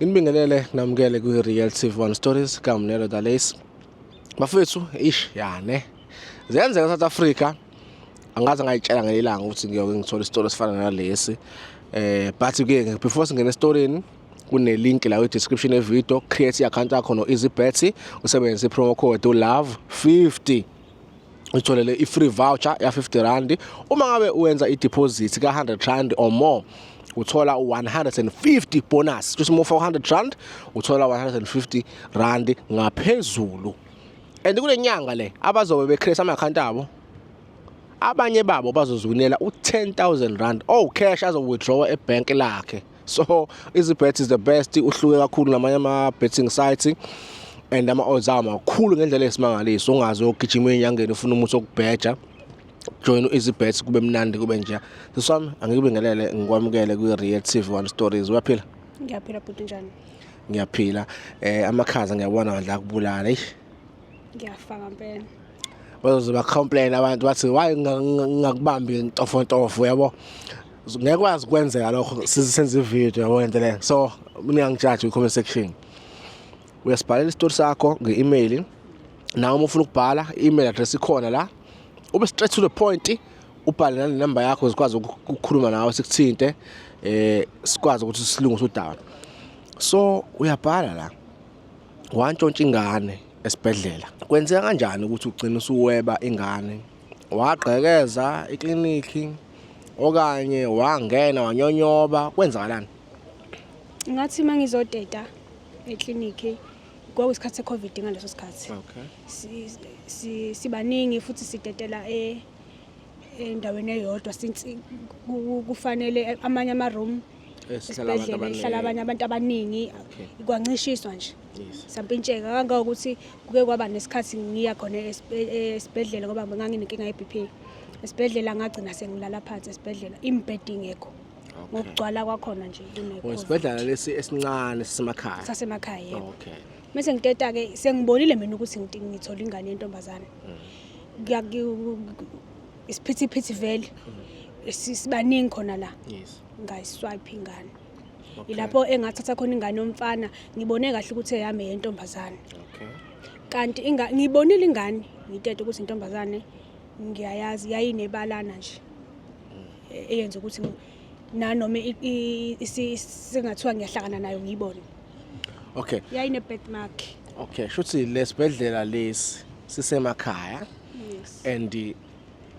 Nginibingelele namukele kwi-Real TV One Stories kaMnelo Dalace. Bafethu, ish yane. Ziyenzeka South Africa. Angaze ngayitshela ngelilanga ukuthi ngiyoke ngithole isitolo esifana nalesi. But ke before singene esitorini kune link la kwi-description ye-video, create i-account yakho no-EasyBet usebenzise i-promo code u-LOVE50 utholele i-free voucher ya 50 rand. Uma ngabe uwenza i-deposit ka 100 rand or more, uthola 150 bonus. Kusho uma ufaka 100 rand uthola 150 rand ngaphezulu. And kule nyanga le abazobe becreate ama-account abo, abanye babo bazozwinela u-10,000 rand, oh, cash azo-withdraw ebhenki lakhe. So EasyBet is the best, uhluke kakhulu namanye ama-betting sites and ama-odds awo makhulu ngendlela esimangaliso. Ungaze uyogijima ey'nyangeni ufuna umuthi wokubheja, join u-EasyBet kube mnandi kube nje. Sisi wami, angikubingelele, ngikwamukele kwi-Real TV One Stories. Uyaphila? Ngiyaphila bhuti, njani? Ngiyaphila. Amakhaza ngiyabona wadla kubulala, eish. Ngiyafa ngempela. Bazoze bacomplain abantu bathi why ngingakubambi ntofontofo, yabo, ngeke kwazi kwenzeka lokho sisenza ivideo, yabo, lento leyo. So ningangijaji kwi-comment section. Uyasibhalela isitori sakho nge-email nawe uma ufuna ukubhala, i-email address ikhona la, ube straight to the point, ubhale nale yakho sikwazi ukukhuluma nawe, sikuthinte, sikwazi ukuthi silungise udaba. So uyabhala la, wantshontsha ingane esibhedlela. Kwenzeka kanjani ukuthi ugcine usuweba ingane? Wagqekeza iklinikhi okanye wangena wanyonyoba, kwenzakalani? Ngathi uma ngizoteta eklinikhi, kwakuyisikhathi se-COVID ngaleso sikhathi. Sibaningi futhi sitetela endaweni eyodwa, since kufanele amanye ama-room esihlala abantu esibhedlela ihlala abaningi. Abanye abantu abaningi, kwancishiswa nje. Sampintsheka kangangokuthi kuke kwaba nesikhathi ngiya khona esibhedlela ngoba nganginenkinga ye-BP. Esibhedlela ngagcina sengilala phansi esibhedlela, imibhede ingekho ngokugcwala kwakhona nje Oh, kune-COVID. Isibhedlela lesi esincane sisemakhaya? Sasemakhaya, yebo. Mase ngiteta-ke sengibonile mina ukuthi ngithola ingane yentombazane. Isiphithiphithi vele, sibaningi khona la. Ngayiswipe ingane. Ilapho engathatha khona ingane yomfana, ngibone kahle ukuthi eyami yentombazane. Kanti ngibonile ingane ngitete ukuthi intombazane, ngiyayazi, yayinebalana nje eyenza ukuthi nanoma sengathiwa ngiyahlangana nayo ngiyibone. Yayine-birthmark. Okay, shuthi lesibhedlela lesi sisemakhaya. Yes. And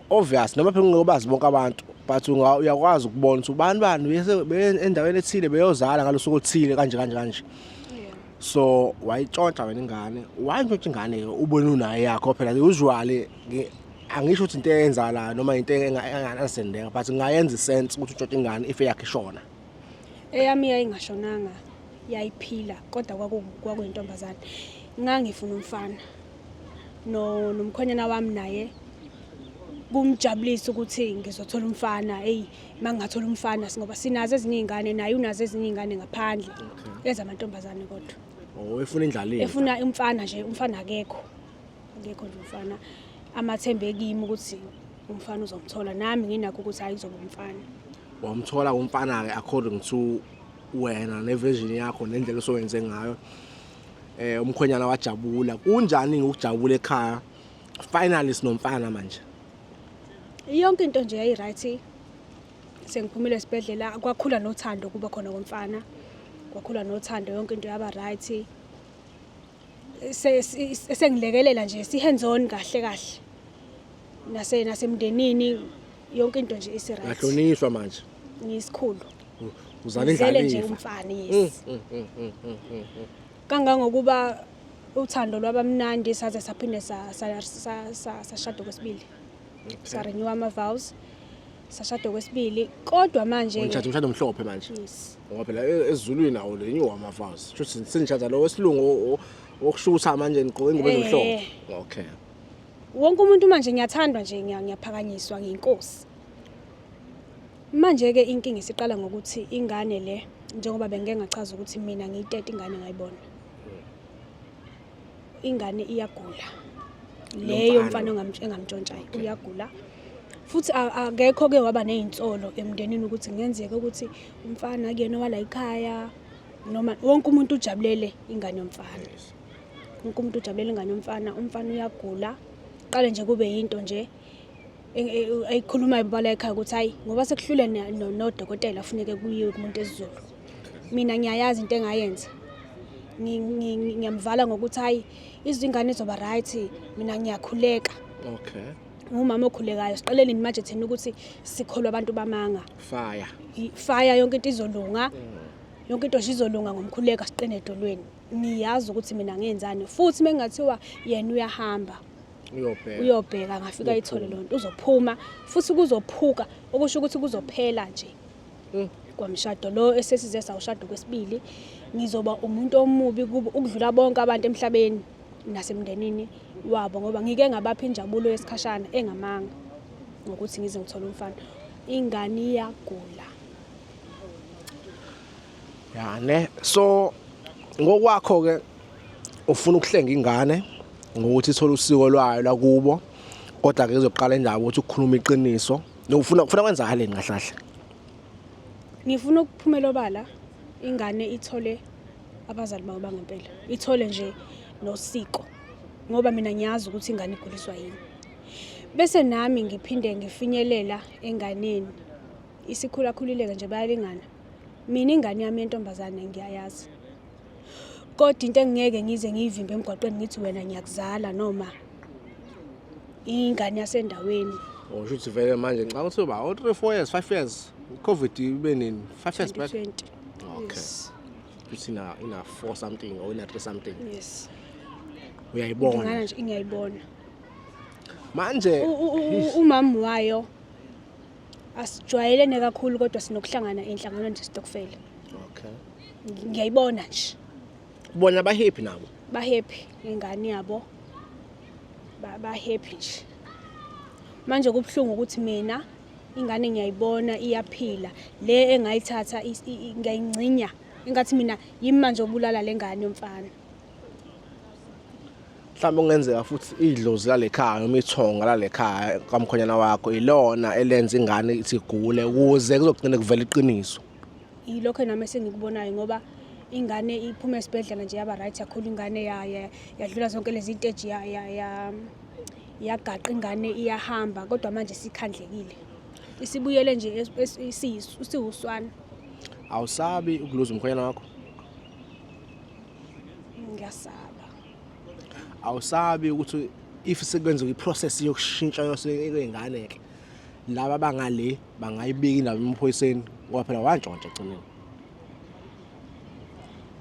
obvious noma phela ungobazi bonke abantu, but uyakwazi ukubona ukuthi ubani bani endaweni ethile beyozala ngalosuku oluthile kanje kanje kanje. So wayitshontsha wena ingane, wayintshontsha ingane ke ubone unayo yakho phela. Usually angisho ukuthi into eyenzakalayo noma into enga-understandeka, but ngayenza isense ukuthi utshontshe ingane if eyakhe ishona. Eyami yayingashonanga, yayiphila, kodwa kwakuyintombazane. Ngangifuna umfana, no nomkhwenyana wami naye kumjabulisa ukuthi ngizothola umfana. Eyi, mangingathola umfana, ngoba sinazo ezinye iy'ngane, naye unazo ezinye iy'ngane ngaphandle ezamantombazane kodwa. Oh, efuna indlalifa. Efuna umfana nje, umfana akekho, akekho nje umfana. Amathembe kimi ukuthi umfana uzomthola, nami nginakho ukuthi hayi, kuzoba umfana. Wamthola umfana-ke according to wena neversion yakho nendlela osowenze ngayo. Umkhwenyana wajabula? Kunjani ukujabula ekhaya, finally sinomfana manje? Yonke into nje yayi-right. Sengiphumile esibhedlela, kwakhula nothando, kuba khona komfana, kwakhula nothando, yonke into yaba right. Sengilekelela nje, si-hands on kahle kahle nasemndenini, yonke into nje isi-right. Uyahlonishwa manje. Ngiyisikhulu. Uzala Ngizele nje indlalifa. Umfana, yes. Kangangokuba uthando lwabamnandi saze saphinde sashada okwesibili, sarenew ama-vows, sashada okwesibili, kodwa manje Nishada umshado omhlophe manje? Yes. Ngoba phela esiZulwini awu renew ama-vows, shuthi senishada lo wesilungu wokushutha manje, nigqoke ingubo ezimhlophe. Okay. Wonke umuntu manje ngiyathandwa nje, ngiyaphakanyiswa, ngiyinkosi manje-ke. Inkinga isiqala ngokuthi ingane le, njengoba bengike ngachaza ukuthi mina ngiyitete ingane, ngayibona ingane iyagula leyo. Lo mfana engamntshontshayo uyagula futhi akekho ke waba nezinsolo emndenini ukuthi kungenzeka ukuthi umfana kuyena wala ekhaya. Noma wonke umuntu ujabulele ingane yomfana. Wonke umuntu ujabulele ingane yomfana, umfana uyagula. Qale nje kube yinto nje ayikhulumayo bala ekhaya ukuthi hayi ngoba sekuhlule nodokotela funeke kuyiwe kumuntu esiZulu. Mina ngiyayazi into engayenza. Ngiyamvala ngokuthi hayi izingane izoba right, mina ngiyakhuleka. Okay. Ngumama okhulekayo. Siqaleni manje thina ukuthi sikholwa abantu bamanga. Fire. Fire, yonke into izolunga. Yonke into nje izolunga ngomkhuleko, siqine edolweni. Ngiyazi ukuthi mina ngenzani, futhi mengathiwa yena uyahamba uyobheka, uyobheka ngafika ayithole lonto, uzophuma futhi kuzophuka, okusho ukuthi kuzophela nje kwamshado lo esesize sawushado kwesibili. Ngizoba umuntu omubi kubo ukudlula bonke abantu emhlabeni nasemndenini wabo, ngoba ngike ngabapha injabulo yesikhashana engamanga ngokuthi ngize ngithole umfana. Ingane iyagula. Ya ne, so ngokwakho ke ufuna ukuhlenga ingane ngokuthi ithole usiko lwayo lakubo, kodwa ke izoqala indaba ukuthi ukukhuluma iqiniso. Ufuna kwenzakaleni kahle kahle? Ngifuna ukuphumela obala, ingane ithole abazali bayo bangempela, ithole nje nosiko, ngoba mina ngiyazi ukuthi ingane iguliswa yini. Bese nami ngiphinde ngifinyelela enganeni isikhulakhulileke nje, bayalingana. Mina ingane yami yentombazane ngiyayazi, kodwa into engingeke ngize ngiyivimbe emgwaqeni ngithi wena ngiyakuzala noma ingane yasendaweni. Usho ukuthi vele manje ngicabanga ukuthi uba 3 4 years, 5 years, COVID ibe nini, 5 years back? 2020. Okay. Yes. Ukuthi ina 4 something or ina 3 something. Yes. Uyayibona ngingana nje, ngiyayibona manje. Umama wayo asijwayelene kakhulu, kodwa sinokuhlangana enhlanganweni nje stokfela. Okay. Ngiyayibona nje. Bona ba happy nabo? Ba happy ngengane yabo, ba happy nje. Manje kubuhlungu ukuthi mina ingane ngiyayibona iyaphila, le engayithatha ngiyayingcinya engathi mina yimi manje obulala lengane yomfana. Mhlawumbe kungenzeka futhi idlozi lalekhaya noma ithonga lalekhaya kamkhonyana wakho ilona elenza ingane ithi igule ukuze kuzogcina kuvela iqiniso. Yilokho nami esengikubonayo, ngoba ingane iphuma esibhedlela nje yaba right, yakhula ingane, yadlula zonke lezi stage, yagaqa ingane iyahamba, kodwa manje sikhandlekile, isibuyele nje isiwuswana. Awusabi ukuluza umkhonyana wakho? Ngiyasaba. Awusabi ukuthi if sekwenziwa iprocess yokushintsha yoseyingane ke laba bangale bangayibika indaba emaphoyiseni, ngoba phela wantshontsha egcineni?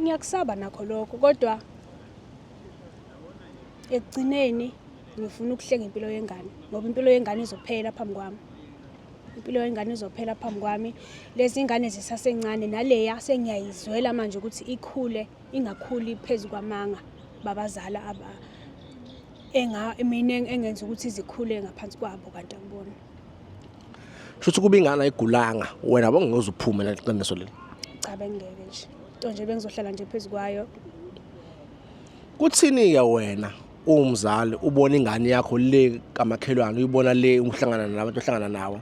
Ngiyakusaba nakho lokho, kodwa ekugcineni ngifuna ukuhlenga impilo yengane, ngoba impilo yengane izophela phambi kwami. Impilo yengane izophela phambi kwami. Lezi ngane zisasencane, naleya sengiyayizwela manje ukuthi ikhule ingakhuli phezu kwamanga babazala aba enga mina engenza ukuthi zikhule ngaphansi kwabo, kanti akubona. Shuthi kuba ingane ayigulanga, wena bongeke uphume laqiniso leli? Cha, bengeke nje, into nje bengizohlala nje phezu kwayo. Kuthini ke wena uwumzali ubona ingane yakho le kamakhelwane, uyibona le uhlangana nabantu ohlangana nawo,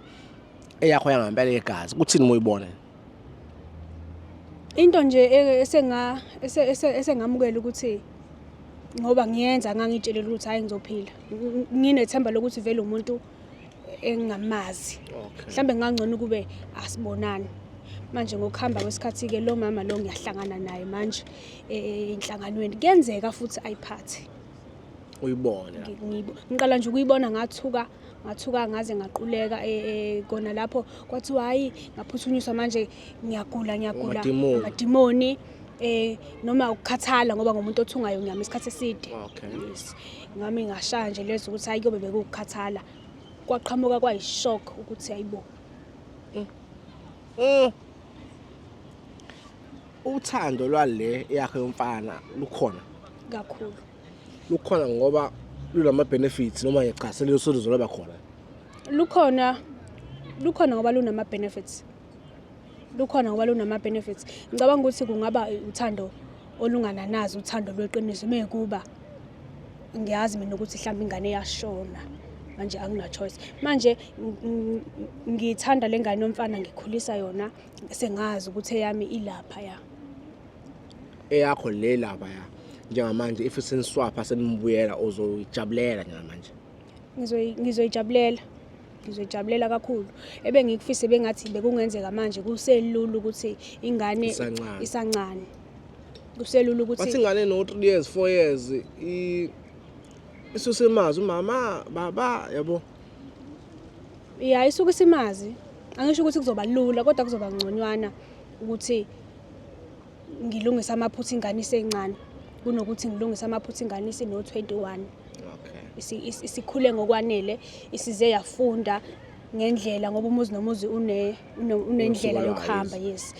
eyakho yangampela yegazi, kuthini uma uyibona? Into nje esengamukela ukuthi ngoba ngiyenza ngangitshelile ukuthi hayi ngizophila, nginethemba lokuthi vele umuntu engingamazi. Mhlambe ngangcono kube asibonani. Manje ngokuhamba kwesikhathi-ke lo mama lo ngiyahlangana naye manje enhlanganweni, kuyenzeka futhi ayiphathe. Uyibone? Ngiqala nje ukuyibona, ngathuka, ngathuka ngaze ngaquleka kona lapho, kwathiwa hayi ngaphuthunyiswa, manje ngiyagula, ngiyagula. Amadimoni. Amadimoni noma ukukhathala, ngoba ngumuntu othungayo ngiyama isikhathi eside. Yes, ngami ngashaya nje lezo ukuthi hayi kuyobe bekukukhathala, kwaqhamuka kwayishock ukuthi hayibo. Uthando lwale yakhe yomfana lukhona? Kakhulu. Lukhona ngoba lunama benefits noma cha selizoba khona? Lukhona, lukhona ngoba lunama benefits. Lukhona ngoba lunama benefits. Ngicabanga ukuthi kungaba uthando olungananazi, uthando lweqiniso mekuba ngiyazi mina ukuthi mhlawumbe ingane yashona, manje angina choice. Manje ngithanda lengane yomfana, ngikhulisa yona sengazi ukuthi eyami ilapha ya. Eyakho le lapha ya njengamanje, if seniswapha, senibuyela, uzoyijabulela njengamanje? Ngizoyijabulela, ngizoyijabulela kakhulu. Ebengikufise bengathi bekungenzeka manje kuselula ukuthi ingane Isancane. Isancane, kuselula Bathi ukuthi ingane no-3 years, 4 years isusemazi umama, baba, yabo. Ya, isuke isimazi. Angisho ukuthi kuzoba lula, kodwa kuzoba ngconywana ukuthi ngilungise amaphutha ingane isencane kunokuthi ngilungise amaphutha ingane isino-21. Isikhule ngokwanele, isize yafunda ngendlela, ngoba umuzi nomuzi unendlela Unosuku lwayo. yokuhamba, yes.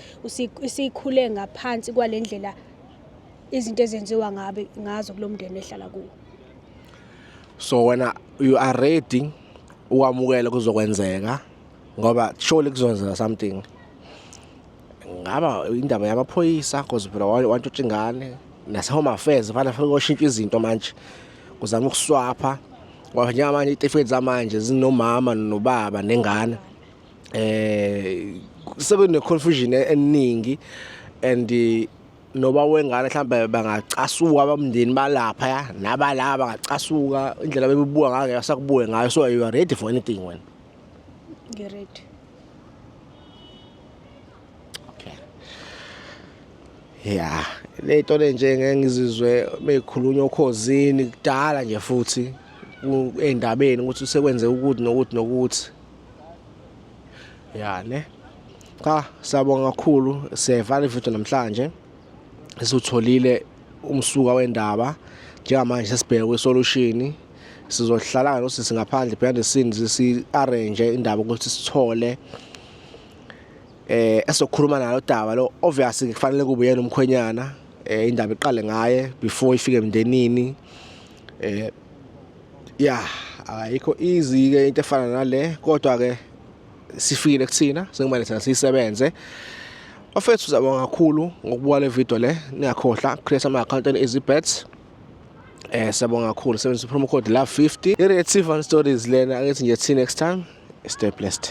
Isikhule ngaphansi kwale ndlela izinto ezenziwa ngabe ngazo kulo mndeni ehlala kuwo. So wena you are ready ukwamukela kuzokwenzeka, ngoba surely kuzokwenzeka something, ngaba indaba yamaphoyisa, cause phela wantshontsha ingane, nase-Home Affairs fanele fanele koshintsha izinto manje, kuzama ukuswapha, ngoba njengamanje iy'tifiketi zamanje zinomama nobaba nengane. Sekune confusion eningi and noba wengane mhlambe bangacasuka abamndeni balapha ya nabalaba bangacasuka, indlela bebubuka ngayo ngeke sakubuke ngayo. So you are ready for anything wena? Ngi-ready. Okay, yeah, le nto le nje ngeke ngizizwe meyikhulunywa okhozini kudala nje futhi ey'ndabeni ukuthi sekwenze ukuthi nokuthi nokuthi, ya ne. Cha, siyabonga kakhulu. Siyayivala ividiyo namhlanje, siwutholile umsuka wendaba. Njengamanje sesibheke kwi-solution. Sizohlala nosisi ngaphandle, behind the scenes, si-arrange indaba ukuthi sithole esokhuluma nalo daba lo. Obviously kufanele kube yena umkhwenyana, indaba iqale ngaye before ifike emndenini. Ya, ayikho easy ke into efana nale, kodwa ke sifikile kuthina, sekumele thina siyisebenze. Bafethu, siyabonga kakhulu ngokubuka le video le. Ningakhohlwa create ama account e-EasyBet. Siyabonga kakhulu, sebenzisa promo code LOVE50. I-Red Stories lena. Angithi nje, see next time, stay blessed.